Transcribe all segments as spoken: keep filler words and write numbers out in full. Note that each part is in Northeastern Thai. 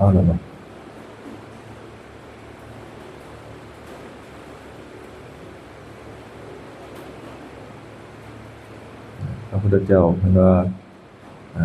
เอาละบ่ พระพุทธเจ้าเพิ่นว่า อ่า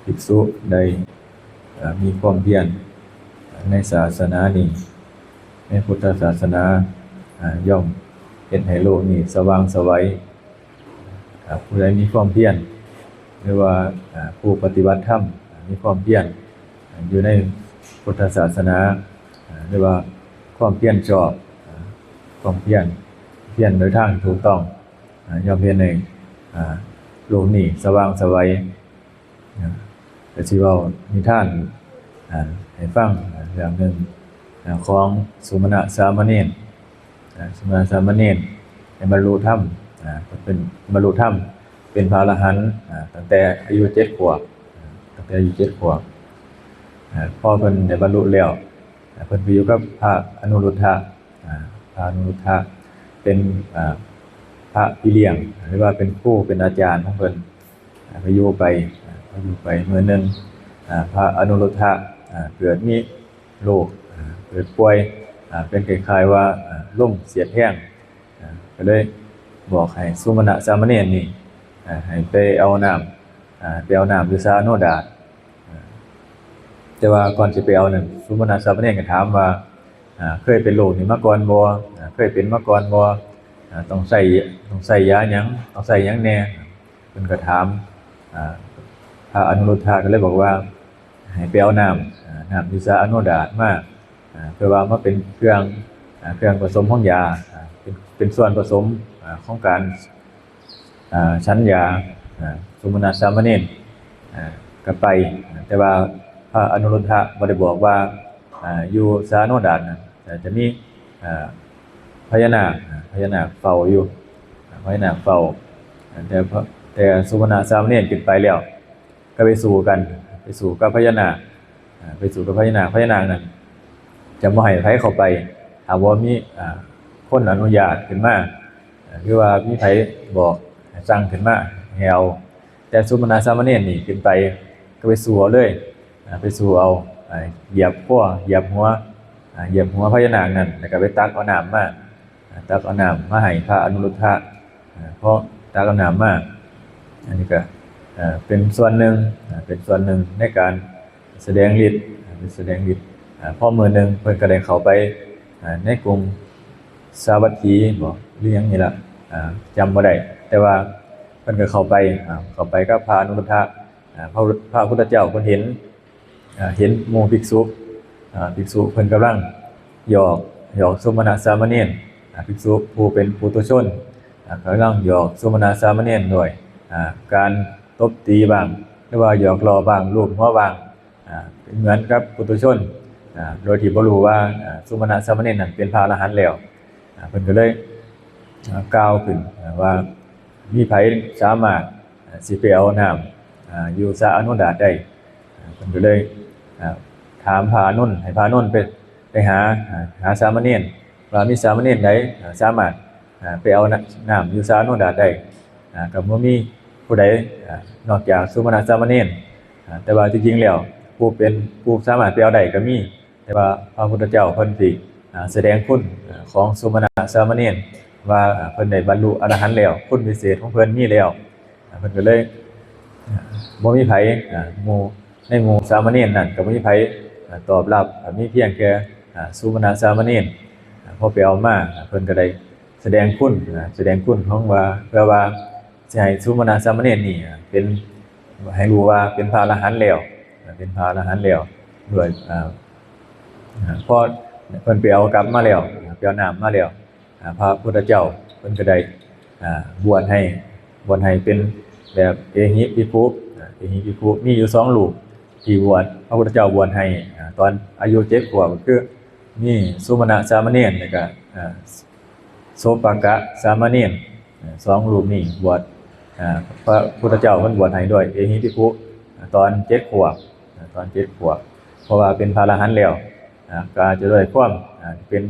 ภิกษุใด อ่า มีความเพียรในศาสนานี้ ในพุทธศาสนา อ่า ย่อมเฮ็ดให้โลกนี้สว่างไสว อ่า ผู้ใดมีความเพียร หรือว่า อ่า ผู้ปฏิบัติธรรม อ่า มีความเพียร อ่า อยู่ในพุทธศาสนา อ่า หรือว่าความเพียรชอบ อ่า ความเพียร เพียรโดยทางถูกต้อง อ่า ย่อมเฮ็ดให้ อ่า โลกนี้สว่างไสว นะ ก็สิเว้านิทาน อ่า ให้ฟัง อ่า เรื่องหนึ่ง อ่า ของสุมาณะสามเณร อ่า สุมาณะสามเณรได้บรรลุธรรม อ่า เป็น บรรลุธรรม เป็นพระอรหันต์ อ่า ตั้งแต่อายุเจ็ดขวบ อ่า ตั้งแต่อายุเจ็ดขวบ อ่า พอเพิ่นได้บรรลุแล้ว อ่า เพิ่นไปอยู่กับพระอนุรุทธะ อ่า พระอนุรุทธะ เป็น อ่า พระพี่เลี้ยง หรือว่าเป็นครู เป็นอาจารย์ของเพิ่น อ่า ไปอยู่ไป อ่า ไปอยู่ไปมื้อหนึ่ง อ่า พระอนุรุทธะ อ่า เกิดมีโรค อ่า เกิดป่วย อ่า เป็นคล้ายๆว่า อ่า ลมเสียดแฮง อ่า ก็เลยบอกให้สุมาณะสามเณรนี่ อ่า ให้ไปเอาน้ำ อ่า ไปเอาน้ำอยู่สระอโนดาต อ่า แต่ว่าก่อนสิไปเอานั่น สุมาณะสามเณรก็ถามว่า อ่า เคยเป็นโรคนี้มาก่อนบ่ อ่า เคยเป็นมาก่อนบ่ อ่า ต้องใช้ ต้องใช้ยาหยัง ต้องใช้หยังแหน่ เพิ่นก็ถาม อ่า พระอนุรุทธะก็เลยบอกว่า ให้ไปเอาน้ำ อ่า น้ำอยู่สระอโนดาตมา อ่า เพื่อว่ามาเป็นเครื่อง อ่า เครื่องผสมของยา อ่า เป็น เป็นส่วนผสม อ่า ของการ อ่า ฉันยา อ่า สุมาณะสามเณร อ่า ก็ไป แต่ว่าพระอนุรุทธะบ่ได้บอกว่า อ่า อยู่สระอโนดาตนะ แต่จะมี อ่า พญานาค อ่า พญานาคเฝ้าอยู่ อ่า พญานาคเฝ้า อ่า แต่พระ แต่สุมาณะสามเณรขึ้นไปแล้ว ก็ไปสู้กัน ไปสู้กับพญานาค อ่า ไปสู้กับพญานาค พญานาคนั่นจะบ่ให้ไผเข้าไป ถ้าบ่มี อ่า คนอนุญาตขึ้นมา อ่า หรือว่ามีไผบอกสั่งขึ้นมาให้เอา แต่สุมาณะสามเณรนี่ขึ้นไป ก็ไปสู้เอาเลย อ่า ไปสู้เอา อ่า เหยียบคอ เหยียบหัว อ่า เหยียบหัวพญานาคนั่น แล้วก็ไปตักเอาน้ำมา อ่า ตักเอาน้ำมาให้พระอนุรุทธะ อ่า พอตักเอาน้ำมา อันนี้ก็ อ่า เป็นส่วนหนึ่ง อ่า เป็นส่วนหนึ่งในการแสดงฤทธิ์ อ่า เป็นแสดงฤทธิ์ อ่า พอมื้อหนึ่งเพิ่นก็ได้เข้าไป อ่า ในกรุงสาวัตถีบ่ หรือหยังนี่ล่ะ อ่า จำบ่ได้ แต่ว่าเพิ่นก็เข้าไป อ่า เข้าไปกับพระอนุรุทธะ อ่า พระ พระพุทธเจ้าเพิ่นเห็น อ่า เห็นหมู่ภิกษุ อ่า ภิกษุเพิ่นกำลังหยอก หยอกสุมาณะสามเณร อ่า ภิกษุผู้เป็นปุถุชน อ่า กำลังหยอกสุมาณะสามเณรด้วย อ่า การตบตีบ้าง หรือว่าหยอกล้อบ้าง ลูบหัวบ้าง อ่า เหมือนกับปุถุชน อ่า โดยที่บ่รู้ว่า อ่า สุมาณะสามเณรนั้นเป็นพระอรหันต์แล้ว อ่า เพิ่นก็เลย อ่า กล่าวขึ้น อ่า ว่า มีไผสามารถ อ่า สิไปเอาน้ำ อ่า อยู่สระอโนดาตได้ อ่า เพิ่นก็เลย อ่า ถามพระอานนท์ ให้พระอานนท์ไป ไปหา อ่า หาสามเณร ว่ามีสามเณรใด อ่า สามารถ อ่า ไปเอาน้ำ น้ำอยู่สระอโนดาตได้ อ่า ก็บ่มีผู้ใด อ่า นอกจากสุมาณะสามเณร อ่า แต่ว่าที่จริงแล้ว ผู้เป็น ผู้สามารถไปเอาได้ก็มี แต่ว่าพระพุทธเจ้าเพิ่นสิ อ่า แสดงคุณ อ่า ของสุมาณะสามเณร ว่า อ่า เพิ่นได้บรรลุอรหันต์แล้ว คุณวิเศษของเพิ่นมีแล้ว อ่า เพิ่นก็เลย อ่า บ่มีไผ อ่า หมู่ ในหมู่สามเณรนั่นก็บ่มีไผ อ่า ตอบรับ อ่า มีเพียงแค่ อ่า สุมาณะสามเณร อ่า พอไปเอามา อ่า เพิ่นก็ได้แสดงคุณ อ่า แสดงคุณของว่า เพื่อว่าสิให้สุมาณะสามเณรนี่ อ่า เป็น ให้รู้ว่าเป็นพระอรหันต์แล้ว อ่า เป็นพระอรหันต์แล้ว ด้วย อ่า อ่า พอเพิ่นไปเอากลับมาแล้ว อ่า ไปเอาน้ำมาแล้ว อ่า พระพุทธเจ้าเพิ่นก็ได้ อ่า บวชให้ บวชให้เป็นแบบเอหิภิกขุ อ่า เอหิภิกขุ มีอยู่สองรูปที่บวช พระพุทธเจ้าบวชให้ อ่า ตอนอายุเจ็ดขวบ ก็คือมีสุมาณะสามเณร แล้วก็ อ่า โสปกะสามเณร อ่า สองรูปนี้บวช อ่า พระพุทธเจ้าเพิ่นบวชให้ด้วยเอหิภิกขุ อ่า ตอนเจ็ดขวบ อ่า ตอนเจ็ดขวบ เพราะว่าเป็นพระอรหันต์แล้ว อ่า ก็อาจจะด้วยความ อ่า เป็น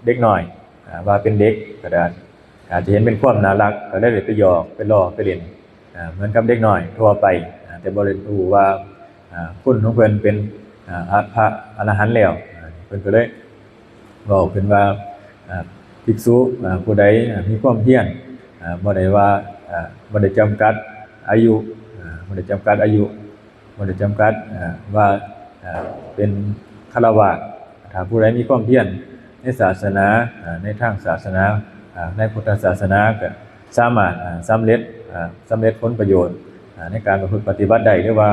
เด็กน้อย อ่า ว่าเป็นเด็กก็ได้ อาจจะเห็นเป็นความน่ารัก ก็เลยไปหยอก ไปล้อ ไปเล่น อ่า เหมือนกับเด็กน้อยทั่วไป อ่า แต่บ่ได้รู้ว่า อ่า คุณของเพิ่นเป็น อ่าพระอรหันต์แล้ว อ่า เพิ่นก็เลยเว้าขึ้นว่า อ่า ภิกษุ อ่า ผู้ใด อ่า มีความเพียร อ่า บ่ได้ว่า อ่า บ่ได้จำกัดอายุ อ่า บ่ได้จำกัดอายุ บ่ได้จำกัด อ่า ว่า อ่า เป็นฆราวาส ถ้าผู้ใดมีความเพียรในศาสนา อ่า ในทางศาสนา อ่า ในพุทธศาสนาก็สามารถ อ่า สำเร็จ อ่า สำเร็จผลประโยชน์ อ่า ในการประพฤติปฏิบัติได้ หรือว่า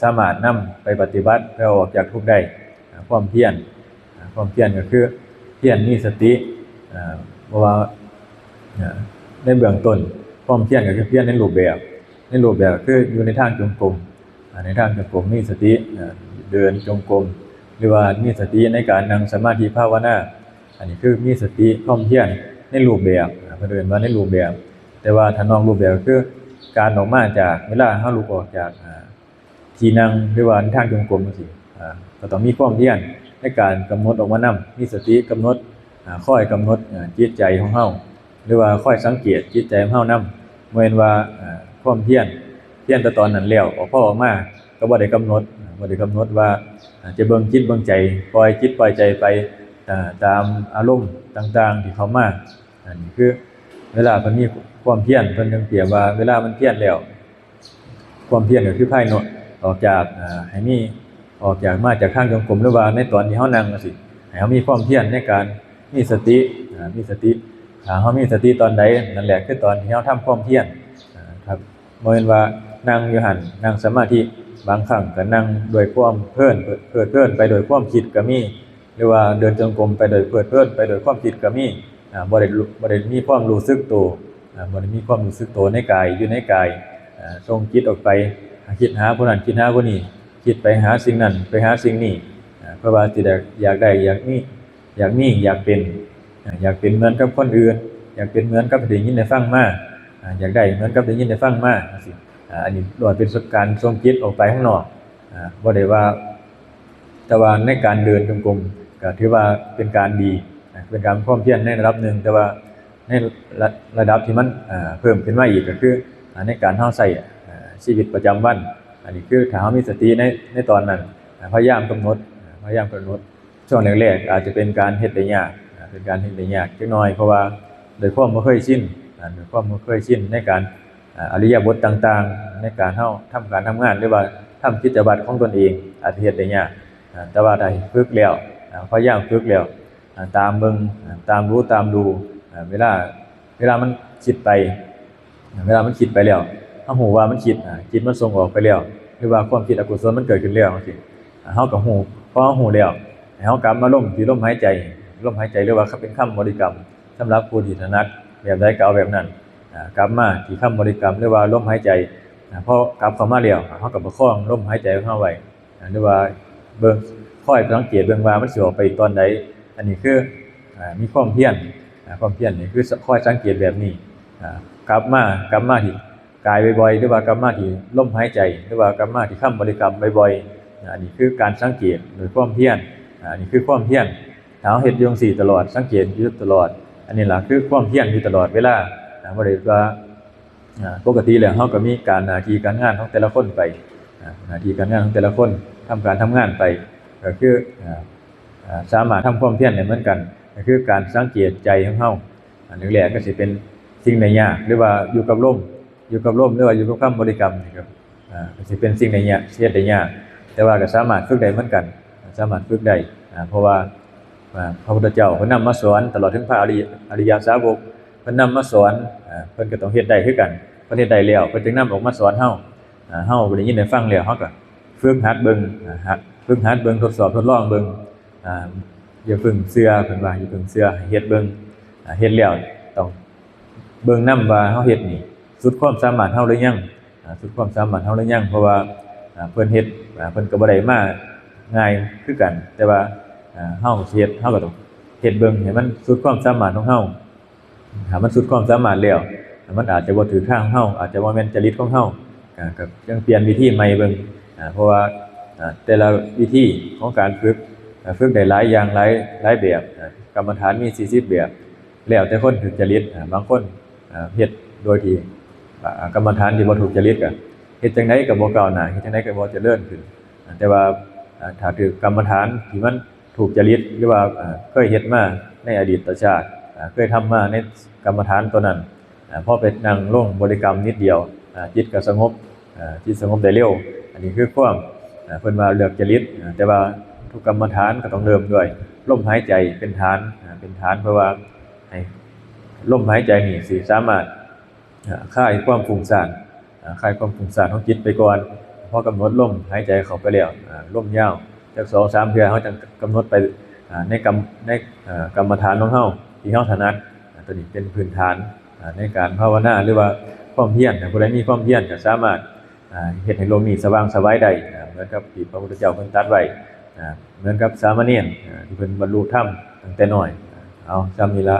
สามารถนำไปปฏิบัติเพื่อออกจากทุกข์ได้ อ่า ความเพียร อ่า ความเพียรก็คือเพียรมีสติ อ่า เพราะว่า อ่า ในเบื้องต้น ความเพียรก็คือเพียรในรูปแบบ ในรูปแบบคืออยู่ในทางจงกรม อ่า ในทางจงกรมมีสติ อ่า เดินจงกรม หรือว่ามีสติในการนั่งสมาธิภาวนา อันนี้คือมีสติความเพียรในรูปแบบ อ่า เพิ่นเอิ้นว่าในรูปแบบ แต่ว่าถ้านอกรูปแบบก็คือการออกมาจากเวลาเฮาลุกออกจาก อ่า ที่นั่งหรือว่าในทางจงกรมจั่งซี้ อ่า ก็ต้องมีความเพียรในการกำหนดออกมานำ มีสติกำหนด อ่า คอยกำหนด อ่า จิตใจของเฮา หรือว่าคอยสังเกตจิตใจของเฮานำ บ่แม่นว่า อ่า ความเพียร เพียรแต่ตอนนั้นแล้ว ออก พอออกมาก็บ่ได้กำหนด อ่า บ่ได้กำหนดว่า อ่า จะเบิ่งจิตเบิ่งใจ ปล่อยจิตปล่อยใจไป อ่า ตามอารมณ์ต่างๆที่เข้ามา อันนี้คือเวลาเพิ่นมีความเพียร เพิ่นถึงเปรียบว่าเวลามันเพียรแล้ว ความเพียรก็คือพายนอก ออกจาก อ่า ให้มี ออกจากมาจากทางจงกรม หรือว่าในตอนที่เฮานั่งจั่งซี้ ให้เฮามีความเพียรในการมีสติ อ่า มีสติ ถ้าเฮามีสติตอนใด นั่นแหละคือตอนที่เฮาทำความเพียร อ่า ครับ บ่แม่นว่านั่งอยู่หั่น นั่งสมาธิ บางครั้งก็นั่งด้วยความเพลิน เพลิดเพลินไปโดยความคิดก็มี หรือว่าเดินจงกรมไปโดยเพลิดเพลิน ไปโดยความคิดก็มี อ่า บ่ได้รู้ บ่ได้มีความรู้สึกตัว อ่า บ่ได้มีความรู้สึกตัวในกาย อยู่ในกาย อ่า ส่งจิตออกไป คิดหาผู้นั้น คิดหาผู้นี้ คิดไปหาสิ่งนั้น ไปหาสิ่งนี้ อ่า เพราะว่าสิได้อยากได้ อยากมี อยากมี อยากเป็น อ่า อยากเป็นเหมือนกับคนอื่น อยากเป็นเหมือนกับที่ได้ยินได้ฟังมา อ่า อยากได้เหมือนกับได้ยินได้ฟังมาจั่งซี้ อ่า อันนี้ล้วนเป็นการส่งจิตออกไปข้างนอก อ่า บ่ได้ว่า แต่ว่าในการเดินจงกรมก็ถือว่าเป็นการดี อ่า เป็นการความเพียรในระดับหนึ่ง แต่ว่าในระ ระดับที่มัน อ่า เพิ่มขึ้นมาอีกก็คือ อ่า ในการเฮาใช้ อ่า ชีวิตประจำวัน อันนี้คือถ้าเฮามีสติใน ในตอนนั้น อ่า พยายามกำหนด อ่า พยายามกำหนด ช่วงแรกๆ อาจจะเป็นการเฮ็ดได้ยาก อ่า เป็นการเฮ็ดได้ยากจักหน่อย เพราะว่าด้วยความบ่เคยชิน อ่า ด้วยความบ่เคยชินในการ อ่า อิริยาบถต่างๆ ในการเฮาทำการทำงาน หรือว่าทำกิจวัตรของตนเอง อาจจะเฮ็ดได้ยาก อ่า แต่ว่าถ้าฝึกแล้ว อ่า พยายามฝึกแล้ว อ่า ตามเบิ่ง อ่า ตามรู้ตามดู อ่า เวลา เวลามันคิดไป เวลามันคิดไปแล้ว เฮารู้ว่ามันคิด อ่า จิตมันส่งออกไปแล้ว หรือว่าความคิดอกุศลมันเกิดขึ้นแล้วจั่งซี้ อ่า เฮาก็รู้ พอเฮารู้แล้ว ให้เฮากลับมาลงที่ลมหายใจ ลมหายใจ หรือว่าเป็นคำบริกรรม สำหรับผู้ที่ถนัดแบบใดก็เอาแบบนั้น อ่า กลับมาที่คำบริกรรม หรือว่าลมหายใจ อ่า พอกลับเข้ามาแล้ว เฮาก็ประคองลมหายใจของเฮาไว้ อ่า หรือว่าเบิ่ง คอยสังเกตเบิ่งว่ามันสิออกไปตอนใด อันนี้คือ อ่า มีความเพียร อ่า ความเพียรนี่คือคอยสังเกตแบบนี้ อ่า กลับมา กลับมาที่กายบ่อยๆ หรือว่ากลับมาที่ลมหายใจ หรือว่ากลับมาที่คำบริกรรมบ่อยๆ อ่า อันนี้คือการสังเกตโดยความเพียร อ่า อันนี้คือความเพียร ถ้าเฮาเฮ็ดอยู่จั่งซี้ตลอด สังเกตอยู่ตลอด อันนี้ล่ะคือความเพียรอยู่ตลอดเวลา อ่า บ่ได้ว่า อ่า ปกติแล้วเฮาก็มีการหน้าที่การงานของแต่ละคนไป อ่า หน้าที่การงานของแต่ละคน ทำการทำงานไป ก็คือ อ่า อ่า สามารถทำความเพียรได้เหมือนกัน ก็คือการสังเกตใจของเฮา อันแรกๆ ก็สิเป็นสิ่งได้ยาก หรือว่าอยู่กับลม อยู่กับลม หรือว่าอยู่กับคำบริกรรมนี่ครับ อ่า ก็สิเป็นสิ่งได้ยาก เฮ็ดได้ยาก แต่ว่าก็สามารถฝึกได้เหมือนกัน สามารถฝึกได้ อ่า เพราะว่า อ่า พระพุทธเจ้าเพิ่นนำมาสอน ตลอดถึงพระอริย อริยสาวก เพิ่นนำมาสอน อ่า เพิ่นก็ต้องเฮ็ดได้คือกัน เพิ่นเฮ็ดได้แล้ว เพิ่นจึงนำออกมาสอนเฮา อ่า เฮาได้ยินได้ฟังแล้ว เฮาก็ฝึกหัดเบิ่ง อ่า หัด ฝึกหัดเบิ่ง ทดสอบทดลองเบิ่ง อ่า อย่าเพิ่งเชื่อ เพิ่นว่าอย่าเพิ่งเชื่อ ให้เฮ็ดเบิ่ง อ่า เฮ็ดแล้วต้องเบิ่งนำว่าเฮาเฮ็ดนี่สุดความสามารถเฮาหรือยัง อ่า สุดความสามารถเฮาหรือยัง เพราะว่า อ่า เพิ่นเฮ็ด อ่า เพิ่นก็บ่ได้มาง่ายคือกัน แต่ว่า อ่า เฮาสิเฮ็ด เฮาก็ต้องเฮ็ดเบิ่งให้มันสุดความสามารถของเฮา ถ้ามันสุดความสามารถแล้ว มันอาจจะบ่ถืกทางของเฮา อาจจะบ่แม่นจริตของเฮา อ่า ก็ยังเปลี่ยนวิธีใหม่เบิ่ง อ่า เพราะว่า อ่า แต่ละวิธีของการฝึก อ่า ฝึกได้หลายอย่าง หลาย หลายแบบ อ่า กรรมฐานมีสี่สิบแบบ แล้วแต่คนถืกจริต อ่า บางคน อ่า เฮ็ดโดยที่ อ่า กรรมฐานที่บ่ถูกจริตก็เฮ็ดจั่งใดก็บ่ก้าวหน้า เฮ็ดจั่งใดก็บ่เจริญขึ้น อ่า แต่ว่า อ่าถ้าถือกกรรมฐานที่มันถูกจริต หรือว่าอ่าเคยเฮ็ดมาในอดีตชาติ อ่าเคยทำมาในกรรมฐานตัวนั้น อ่าพอไปนั่งลงบริกรรมนิดเดียว อ่าจิตก็สงบ อ่าจิตสงบได้เร็ว อันนี้คือความ อ่าเพิ่นว่าเลือกจริต อ่าแต่ว่าทุกกรรมฐานก็ต้องเริ่มด้วยลมหายใจเป็นฐาน อ่าเป็นฐาน เพราะว่าให้ลมหายใจนี่สิสามารถ อ่าคลายความฟุ้งซ่าน อ่าคลายความฟุ้งซ่านของจิตไปก่อน พอกำหนดลมหายใจเข้าไปแล้ว อ่าลมยาวจักสองสามเทื่อ เฮาจั่งกำหนดไป อ่าในกรรม ใน อ่ากรรมฐานของเฮาที่เฮาถนัด อ่าตัวนี้เป็นพื้นฐาน อ่าในการภาวนา หรือว่าความเพียร ถ้าผู้ใดมีความเพียรก็สามารถ อ่าเฮ็ดให้โลกนี้สว่างไสวได้ อ่าเหมือนกับที่พระพุทธเจ้าเพิ่นตรัสไว้ อ่าเหมือนกับสามเณร อ่าที่เพิ่นบรรลุธรรมตั้งแต่น้อย อ่าเอาส่ำนี้ละ